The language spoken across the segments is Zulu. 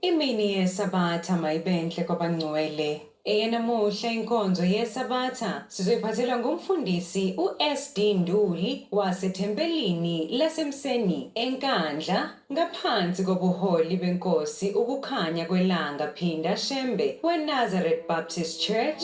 Imini yeSabatha mayibenhle kwabangcwele. Eyanamuhla inkonzo yeSabatha sizoyiphathelwa ngumfundisi uSD Nduli waseThempelini laseMseni eNkandla ngaphansi kobuholi benkosi ukukhanya kwelanga Phinda Shembe weNazareth Baptist Church.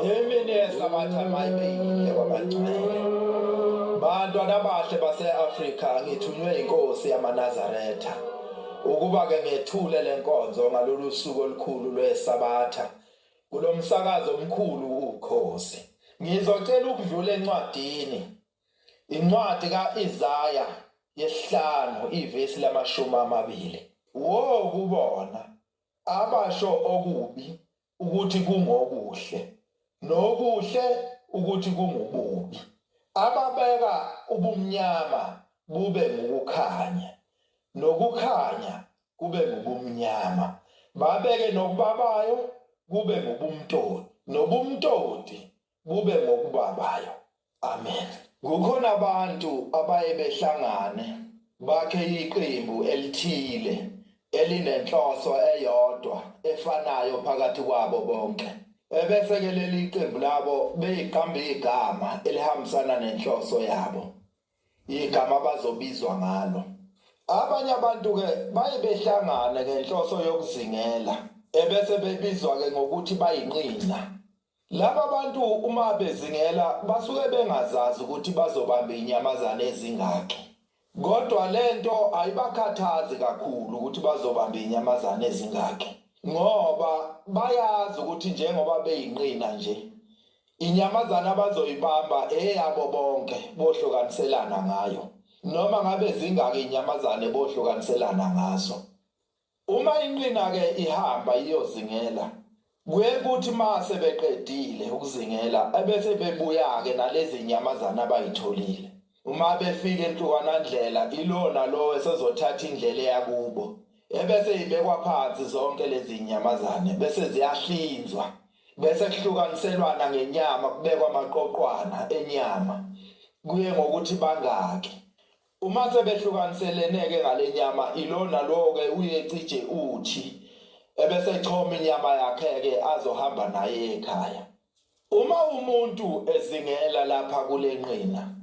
Imini yeSabatha mayibe yinhle kwabangcwele. Bantwana abahle base-Afrika ngithunywe inkosi yamaNazaretha ukuba ke ngethule lenkonzo ngalolu suku olukhulu lweSabatha kulomsakazo omkhulu ukhozi. Ngizocela ukudlula encwadini incwadi kaIsaya yesihlanu ivesi lamashumi amabili. Wo kubona abasho okubi ukuthi kungokuhle nokuhle ukuthi kungububi ababeka ubumnyama bube ngukukhanya nokukhanya kube ngubumnyama babeke nokubabayo kube ngubumtoti nobumtoti bube ngokubabayo. Amen. Kukhona abantu abaye behlangane bakhe iqembu elithile elinenhloso eyodwa efanayo phakathi kwabo bonke. Ebese ke leli qembu labo beyiqamba igama elihambisana nenhloso yabo. Igama abazobizwa ngalo. Abanye abantu ke baye behlangane ngenhloso yokuzingela ebese bebizwa ke ngokuthi bayinqina. Laba bantu uma bezingela basuke bengazazi ukuthi bazobamba inyamazane ezingaki. Kodwa lento ayibakhathazi kakhulu ukuthi bazobamba inyamazane ezingaki, ngoba bayazi ukuthi njengoba beyinqina nje inyamazane abazoyibamba eyabo bonke, bohlukaniselana ngayo. Noma ngabe zingaki inyamazane, bohlukaniselana ngazo. Uma inqina-ke ihamba iyozingela, kuye kuthi uma sebeqedile ukuzingela ebese bebuya-ke nalezi nyamazane abayitholile. Uma befika enhlukanandlela, ilona lowo esezothatha indlela eyakubo, ebese ibekwa phansi zonke lezi nyamazane, bese ziyahlinzwa, bese kuhlukaniselwana ngenyama, kubekwa amaqoqwana enyama, kuye ngokuthi bangaki. Uma sebehlukaniselene-ke ngale nyama, ilona lowo-ke uye cije uthi ebese echoma inyama yakhe-ke azohamba naye ekhaya. Uma umuntu ezingela lapha kule nqina,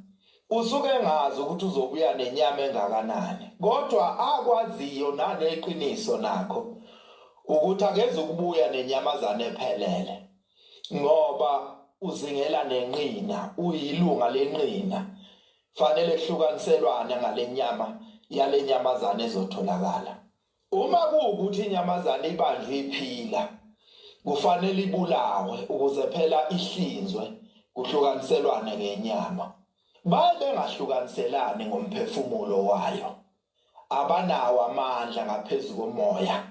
usuke engazi ukuthi uzobuya nenyama engakanani, kodwa akwaziyo naneqiniso nakho ukuthi akezukubuya nenyamazane ephelele, ngoba uzingela nenqina, uyilunga lenqina, fanele kuhlukaniselwane ngalenyama yalenyamazane ezotholakala. Uma kuwukuthi inyamazane ibanjwe iphila, kufanele ibulawe ukuze phela ihlinzwe kuhlukaniselwane ngenyama. Baye bengahlukaniselani ngomphefumulo wayo. Abanawo amandla ngaphezu komoya,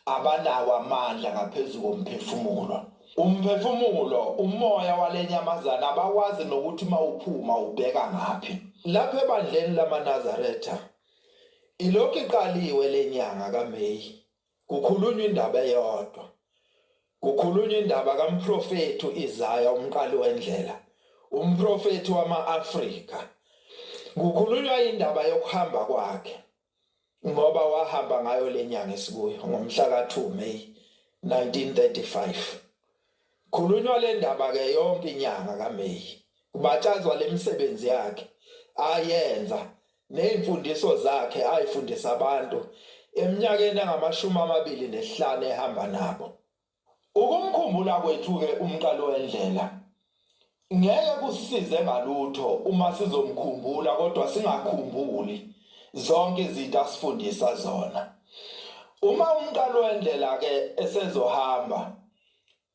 abanawo amandla ngaphezu komphefumulo. Umphefumulo, umoya walenyamazana abakwazi nokuthi mawuphuma ubheka ngaphi. Lapha ebandleni lamaNazaretha ilokhu iqaliwe lenyanga kaMeyi, kukhulunywa indaba eyodwa. Kukhulunywa indaba kamprofethi uIsaya, umqali wendlela, umprofethi wama-Afrika. Kukhulunywa indaba yokuhamba kwakhe, ngoba wahamba ngayo lenyanga esikuyo ngomhla ka-2 May 1935. Khulunywa le ndaba ke yonke inyanga kaMay, kubatshazwa lemisebenzi yakhe ayenza nezimfundiso zakhe ayifundisa abantu eminyakeni engamashumi 25 ehamba nabo. Ukumkhumbula kwethu ke umqali wendlela ngeke kusisize ngalutho uma sizomkhumbula kodwa singakhumbuli zonke izinto asifundisa zona. Uma umqali wendlela ke esezohamba,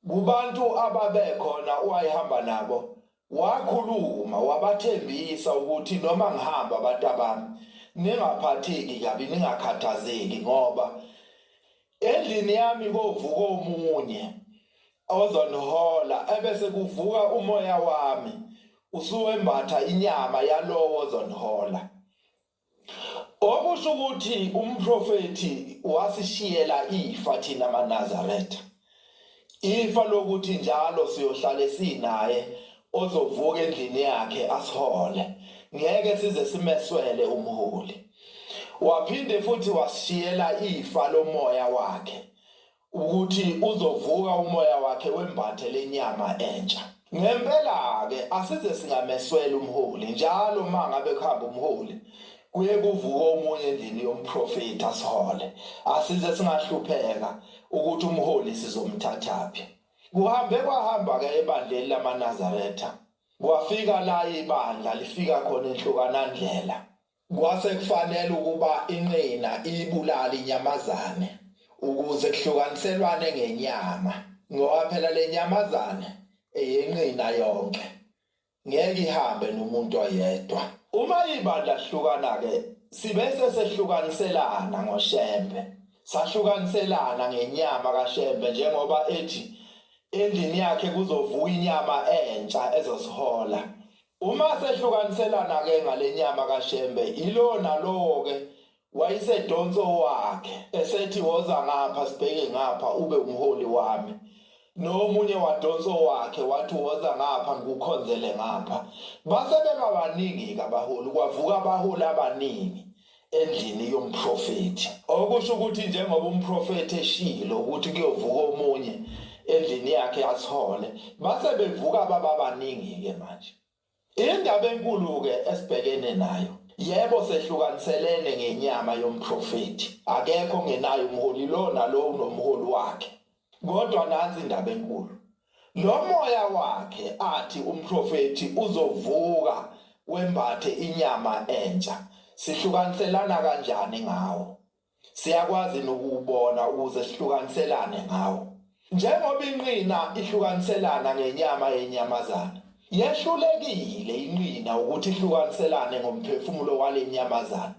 kubantu ababekhona owayehamba nabo wakhuluma wabathembisa ukuthi noma ngihamba, abantu abami, ningaphatheki kabi, ningakhathazeki, ngoba endlini yami kovuka omunye ozonihola, ebese kuvuka umoya wami usuwembatha inyama yalowo ozonihola. Okusho ukuthi umprofethi wasishiyela ifa thina amaNazaretha, ifa lokuthi njalo siyohlale sinaye ozovuka endlini yakhe asihole, ngeke size simeswele umholi. Waphinde futhi wasishiyela ifa lomoya wakhe, ukuthi uzovuka umoya wakhe wembathe lenyama entsha. Ngempela ke asize singameswela umholi. Njalo uma ngabe kuhamba umholi, kuye kuvuka omunye endlini yomprofeti asihole. Asize singahlupheka ukuthi umholi sizomthathaphi. Kuhambe kwahamba ke ebandleni lamaNazaretha, kwafika la ibandla lifika khona enhlukanandlela. Kwase kufanele ukuba inqina ibulale inyamazane ukuze kuhlukaniselwane ngenyama, ngoba phela le nyamazane eyenqina yonke, ngeke ihambe nomuntu oyedwa. Uma ibandla hlukana ke, sibe sesehlukaniselana ngoShembe, sahlukaniselana ngenyama kaShembe, njengoba ethi endlini yakhe kuzovuka inyama entsha ezosihola. Uma sehlukaniselana ke ngalenyama kaShembe, ilo nalowo ke wayesedonso wakhe esethi woza ngapha sibheke ngapha ube umholi wami, nomunye wadonso wakhe wathi woza ngapha ngikukhonzele ngapha. Base beba baningi ke abaholi, kwavuka abaholi abaningi endlini yomprofethi. Okusho ukuthi njengoba umprofethi eshilo ukuthi kuyovuka omunye endlini yakhe asihole, base bevuka baba baningi ke manje. Indaba enkulu ke esibhekene nayo, yebo sehlukaniselene ngenyama yomprofethi, akekho ongenayo umholi, lo nalo unomholi wakhe, kodwa nansi indaba enkulu: lo moya wakhe athi umprofethi uzovuka wembathe inyama entsha. Sihlukaniselana kanjani ngawo? Siyakwazi nokuwubona ukuze sihlukaniselane ngawo. Njengoba inqina ihlukaniselana ngenyama yenyamazana, yehlulekile inqina ukuthi ihlukaniselane ngomphefumulo wale nyamazana,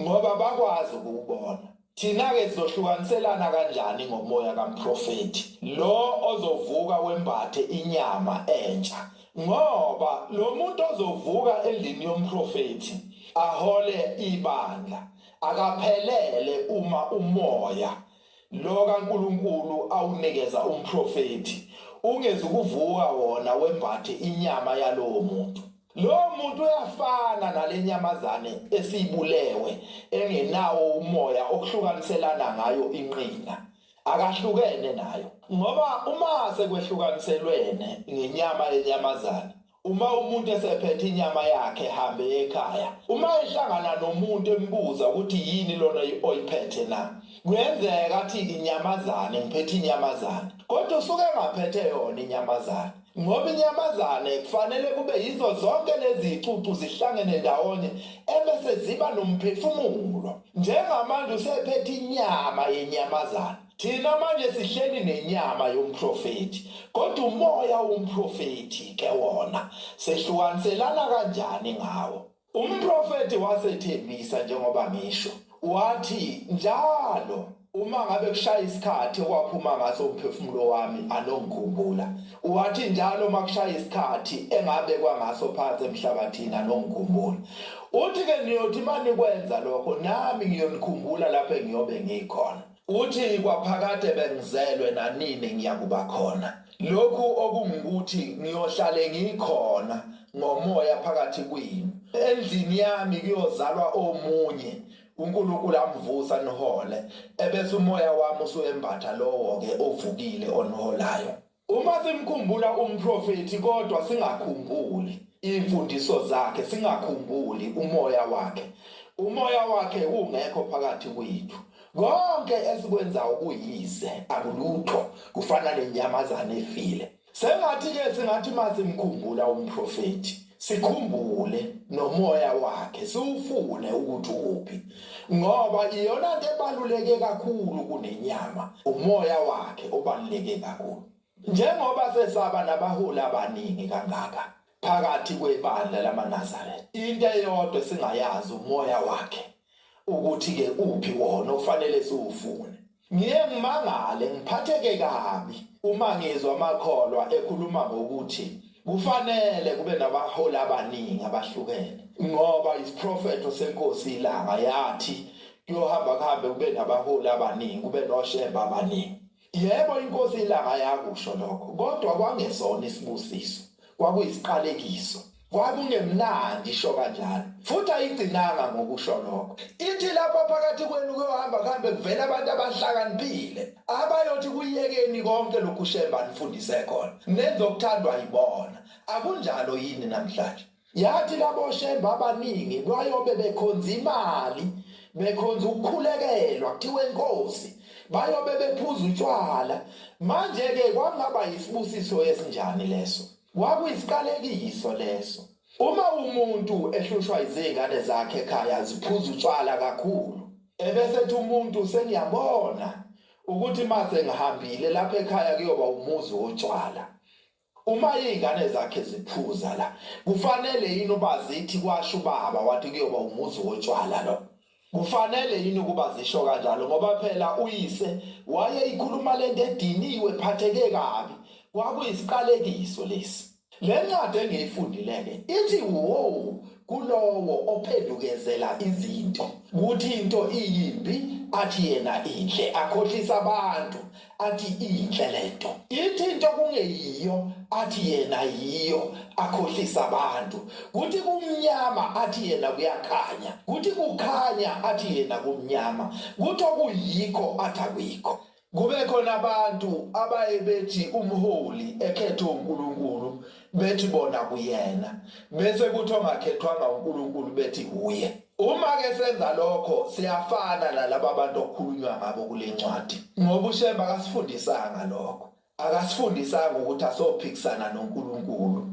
ngoba bakwazi ukuwubona. Thina-ke sizohlukaniselana kanjani ngomoya kamprofethi lo ozovuka wembathe inyama entsha? Ngoba lo muntu ozovuka endlini yomprofethi ahole ibandla akaphelele uma umoya lo kaNkulunkulu awunikeza umprofethi ungezukuvuka wona wembathe inyama yalowo muntu. Lo muntu uyafana nalenyamazane esibulewe engenawo umoya okuhlukaniselana ngayo inqina. Akahlukene nayo, ngoba uma sekwehlukaniselwene ngenyama yenyamazane, uma umuntu esephethe inyama yakhe ehambe ekhaya, uma ehlangana nomuntu embuza ukuthi yini lona oyiphethe na, kuyenzeka athi inyamazane, ngiphethe inyamazane, kodwa usuke engaphethe yona inyamazane, ngoba inyamazane kufanele kube yizo zonke lezi zicucu zihlangene ndawonye ebese ziba nomphefumulo. Njengamanje usephethe inyama yenyamazane, thina manje sihleli nenyama yomprofethi, kodwa umoya womprofethi ke wona sehlukaniselana kanjani ngawo? Umprofethi wasethembisa, njengoba ngisho, wathi njalo uma ngabe kushaya isikhathi okwaphuma ngaso umphefumulo wami anongikhumbula, wathi njalo uma kushaya isikhathi engabekwa ngaso phansi emhlabathini anongikhumbula. Uthi ke niyothi manikwenza lokho nami ngiyonikhumbula lapho engiyobe ngikhona. Uthi kwaphakade bengizelwe nanini ngiyakuba khona. Lokhu okungukuthi ngiyohlale ngikhona ngomoya phakathi kwenu. Endlini yami kuyozalwa omunye, uNkulunkulu amvusa nihole, ebese umoya wami usuyembatha lowo ke ovukile oniholayo. Uma simkhumbula umprofethi kodwa singakhumbuli imfundiso zakhe, singakhumbuli umoya wakhe, umoya wakhe ungekho phakathi kwethu, konke esikwenzayo kuyize, akulutho, kufana nenyamazane efile. Sengathi ke singathi masimkhumbula umprofethi, sikhumbule nomoya wakhe, siwufune ukuthi uphi, ngoba iyona nto ebaluleke kakhulu kunenyama, umoya wakhe obaluleke kakhulu. Njengoba sesaba nabaholi abaningi kangaka phakathi kwebandla lamaNazaretha, into eyodwa esingayazi umoya wakhe ukuthi ke uphi wona ofanele siwufune. Ngiye ngimangale ngiphatheke kabi uma ngizwa amakholwa ekhuluma ngokuthi kufanele kube nabaholi abaningi abahlukene, ngoba isiprofetho senkosi iLanga yathi kuyohamba kuhambe kube nabaholi abaningi, kube noshemba abaningi. Yebo, inkosi iLanga yakusho lokho, kodwa kwangezona isibusiso, kwakuyisiqalekiso, kwakungemnandi isho kanjalo, futhi ayigcinanga ngokusho lokho. Ithi lapho phakathi kwenu kuyohamba kuhambe kuvela abantu abahlakaniphile abayothi kuyekeni konke lokhu shemba nifundise khona, nenze okuthandwa yibona. Akunjalo yini namhlanje? Yathi labo shemba abaningi bayobe bekhonza imali, bekhonza ukukhulekelwa, kuthiwe inkosi, bayobe bephuza utshwala. Manje ke kwangaba yisibusiso esinjani leso? Kwakuyisiqalekiso leso. Uma umuntu ehlushwa izingane zakhe ekhaya ziphuza utshwala kakhulu, ebese ethi umuntu sengiyabona ukuthi mase ngihambile lapha ekhaya kuyoba umuzi wotshwala. Uma izingane zakhe ziphuza la, kufanele yini uba zithi kwasho ubaba wathi kuyoba umuzi wotshwala lo? Kufanele yini ukuba zisho kanjalo? Ngoba phela uyise wayeyikhuluma lento ediniwe, phatheke kabi. Kwakuyisiqalekiso lesi. Le ncwadi engiyifundile-ke ithi wo kulowo ophendukezela izinto, kuthi into iyimbi athi yena inhle, akhohlisa abantu athi inhle lento, ithi into kungeyiyo athi yena yiyo, akhohlisa abantu, kuthi kumnyama athi yena kuyakhanya, kuthi kukhanya athi yena kumnyama, kuthi okuyikho athi akuyikho. Kube khona abantu abaye bethi umholi ekhethwe uNkulunkulu bethi bona kuyena, bese kuthi ongakhethwanga uNkulunkulu bethi kuye. Uma ke senza lokho siyafana nalaba abantu okukhulunywa ngabo kule ncwadi, ngoba uShembe akasifundisanga lokho, akasifundisanga ukuthi asophikisana noNkulunkulu.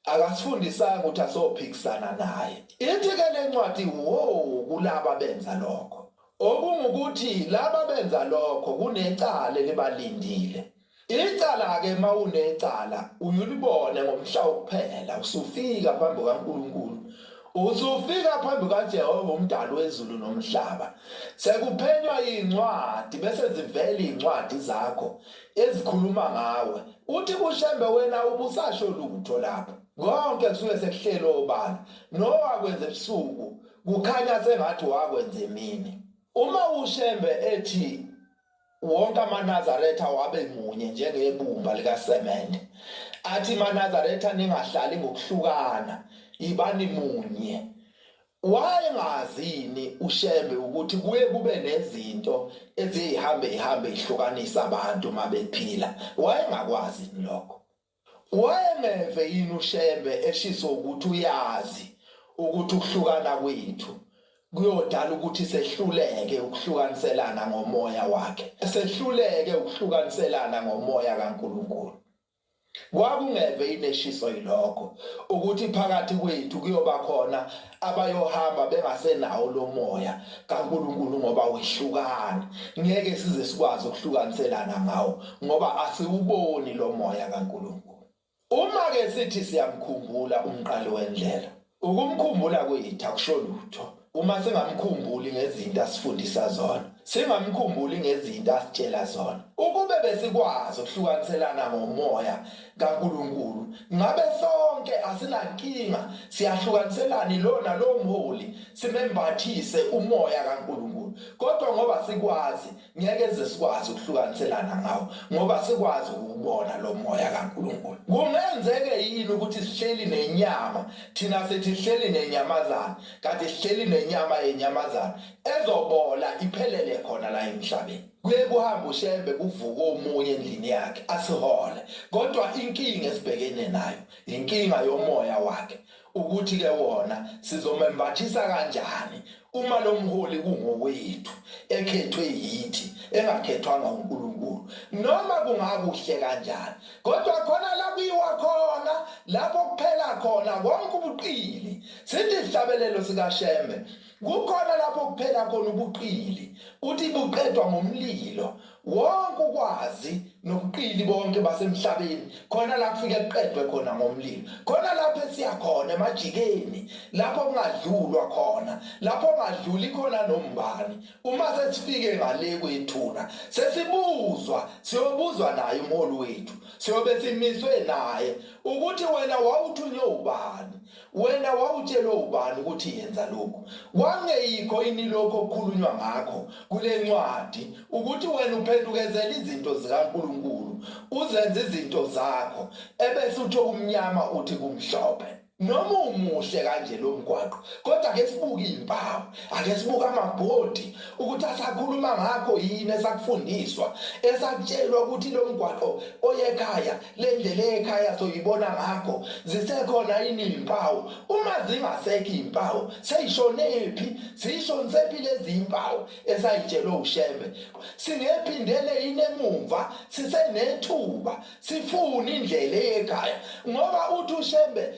Akasifundisanga ukuthi asophikisana naye. Ithi ke lencwadi wo kulaba benza lokho. Okungukuthi laba benza lokho kunecala elibalindile. Icala ke mawunecala uyulibone ngomhla wokuphela usufika phambi kaNkuluNkulu. Usufika phambi kaJehova umdali wezulu nomhlaba. Sekuphenywa incwadi bese zivela incwadi zakho ezikhuluma ngawe. Uthi kuShembe wena ubusasho lutho lapho. Konke kusuke sekuhleli obala. Nowakwenza ebusuku kukhanya sengathi wakwenza emini. Uma uShembe ethi wonke amaNazaretha wabe munye njengebumba likasemende, athi maNazaretha ningahlali ngokuhlukana, ibani munye. Wayengazini uShembe ukuthi kuye kube nezinto ezihambe ihambe ihlukanisa abantu mabephila? Wayengakwazi lokho? Wayengeve yini uShembe eshiso ukuthi uyazi ukuthi ukuhlukana kwethu kuyodala ukuthi sehluleke ukuhlukaniselana ngomoya wakhe, sehluleke ukuhlukaniselana ngomoya kaNkuluNkulu? Kwakungeve ineshiso yilokho ukuthi phakathi kwethu kuyoba khona abayohamba bengasenawo lo moya kaNkuluNkulu ngoba wehlukana, ngeke size sikwazi ukuhlukaniselana ngawo ngoba asiwuboni lo moya kaNkuluNkulu. Uma ke sithi siyamkhumbula umqali wendlela, ukumkhumbula kwethu akusho lutho uma singamkhumbuli ngezinto asifundisa zona, singamkhumbuli ngezinto asitshela zona. Ukube besikwazi ukuhlukaniselana ngomoya kaNkuluNkulu, ngabe sonke asinankinga, siyahlukaniselana ilona lo mholi, simembathise umoya kaNkuluNkulu. Kodwa ngoba sikwazi, ngeke size sikwazi ukuhlukaniselana ngawo ngoba sikwazi ukubona lo moya kaNkuluNkulu. Kungenzeke yini ukuthi sihleli nenyama, thina sithi sihleli nenyamazana, kanti sihleli nenyama yenyamazana ezobola iphelele khona la emhlabeni? Kuye kuhambe uShembe kuvuka omunye endlini yakhe asihole, kodwa inkinga esibhekene nayo inkinga yomoya wakhe, ukuthi ke wona sizomembathisa kanjani uma lo mholi kungowethu ekhethwe yithi, engakhethwanga uNkulunkulu. Noma kungakuhle kanjani, kodwa khona la kuyiwa khona, lapho kuphela khona konke ubuqili. Sithi isihlabelelo sikaShembe, kukhona lapho kuphela khona ubuqili, uthi buqedwa ngomlilo. Wonke ukwazi nobuqili bonke basemhlabeni khona la kufike kuqedwe khona ngomlilo, khona lapho esiya khona emajikeni, lapho kungadlulwa khona, lapho kungadluli khona nombani. Uma sesifike ngale kwethuna sesibuzwa, siyobuzwa naye umholi wethu, siyobe simiswe naye ukuthi wena wawuthunywe ubani, wena wawutshelwe ubani ukuthi yenza lokhu? Kwangeyikho yini lokho okukhulunywa ngakho kule ncwadi ukuthi wena uphendukezela izinto zikaNkuluNkulu, uzenze izinto zakho, ebese uthi okumnyama uthi kumhlophe? Noma umuhle kanje lo mgwaqo, kodwa ake sibuke izimpawu, ake sibuke amabhodi ukuthi asakhuluma ngakho yini esakufundiswa, esakutshelwa ukuthi lo mgwaqo oyekhaya, le ndlela ekhaya soyibona ngakho, zisekhona yini izimpawu? Uma zingasekho izimpawu, seyishonephi? Zishonisephi lezi zimpawu esayitshelwe uShembe? Singephindele yini emumva sisenethuba, sifune indlela eyekhaya? Ngoba uthi uShembe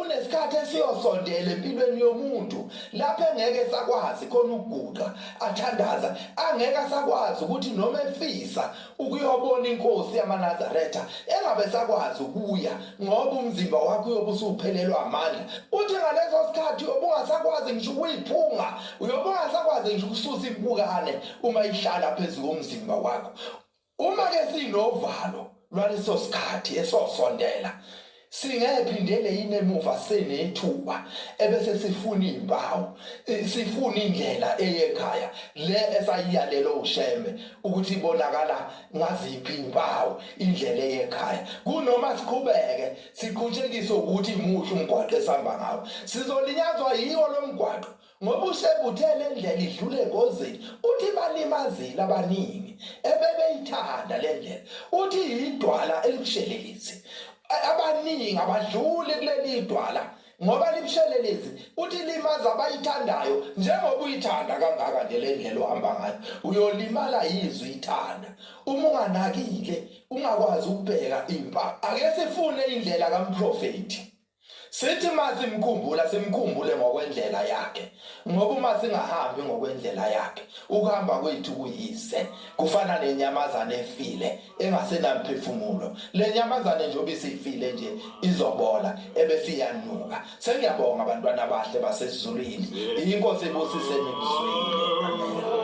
kunesikhathi esiyosondela empilweni yomuntu lapho engeke sakwazi khona ukuguqa athandaza, angeke asakwazi ukuthi noma efisa ukuyobona inkosi yamaNazaretha engabe sakwazi ukuya ngoba umzimba wakho uyobe usuphelelwa amandla. Uthi ngaleso sikhathi uyobe ungasakwazi ngisho ukuyiphunga, uyobe ungasakwazi ngisho ukususa impukane uma ihlala phezu komzimba wakho. Uma ke sinovalo lwaleso sikhathi esosondela, singephindele yini emuva senethuba ebese sifuna izimpawu, sifuna indlela eyekhaya le esayiyalelwe uShembe ukuthi ibonakala ngaziphi izimpawu indlela eyekhaya, kunoma siqhubeke siqhutshekise ukuthi muhle umgwaqo esihamba ngawo? Sizolinyazwa yiwo lo mgwaqo ngoba uShembe uthe le ndlela idlule engozini. Uthi balimazile abaningi ebebeyithanda le ndlela, uthi yidwala elibushelelezi, abaningi abadluli kuleli dwala ngoba libushelelezi. Uthi limaza abayithandayo. Njengoba uyithanda kangaka nje le ndlela ohamba ngayo, uyolimala yizwi ithanda uma unganakile, ungakwazi ukubheka impa. Ake sifune indlela kamprofethi. Sithi uma simkhumbula simkhumbule ngokwendlela yakhe, ngoba uma singahambi ngokwendlela yakhe, ukuhamba kwethu kuyize, kufana nenyamazane efile engasenamphefumulo. Le nyamazane njengoba isifile nje izobola ebese iyanuka. Sengiyabonga abantwana abahle basezulwini. Inkosi ibusise nikuzwile. Amen.